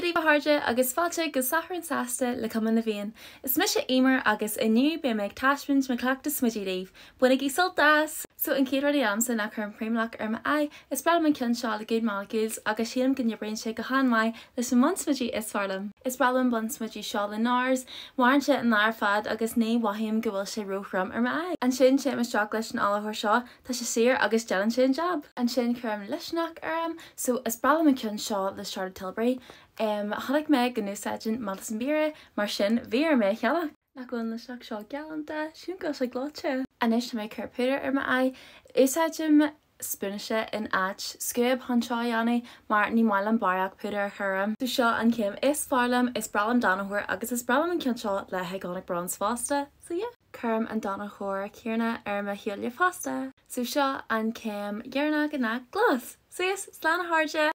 daoibh a chairde agus fáilte go Satharn Sásta le Cumann na bhFiann. Is mise Emer agus inniu beidh mé ag taispeáint mo chleachtadh smididh daoibh. Bainigí sult as! So an chéad rud a dhéanaimse ná cuirim Primalock ar m'aghaidh. Is breá liom an ceann seo le Good Molecules agus sílim go n-oibríonn sé go han-mhaith leis an mbonn smididh is fearr liom. Is breá liom an bonn smididh seo le NARS. Maireann sé an lá ar fad agus ní mhothaím go bhfuil sé ró-throm ar m'aghaidh. Ansin téim isteach leis an fholaitheoir seo. Tá sé saor agus déanann sé an jab. Ansin cuirim luisneach orm. So is breá liom an ceann seo le Charlotte Tilbury. Em, chonaic mé go n-úsáideann Madison Beer é, mar sin bhí orm é a cheannach. Nach bhfuil an luisneach seo galánta? Sílim go bhfuil sé gleoite. Anois tá mé ag cur púdar ar m'aghaidh. Úsáidim spúnse in áit scuab chun seo a dhéanamh mar ní maith liom barraíocht púdair a chur orm. So seo an chéim is fearr liom, is breá liom donnaitheoir agus is breá liom an ceann seo le hIconic Bronze fosta. So yeah. Cuirim an donnaitheoir céanna ar mo shúile fosta. So seo an chéim dheireanach ná gloss! So yes, slán a chairde!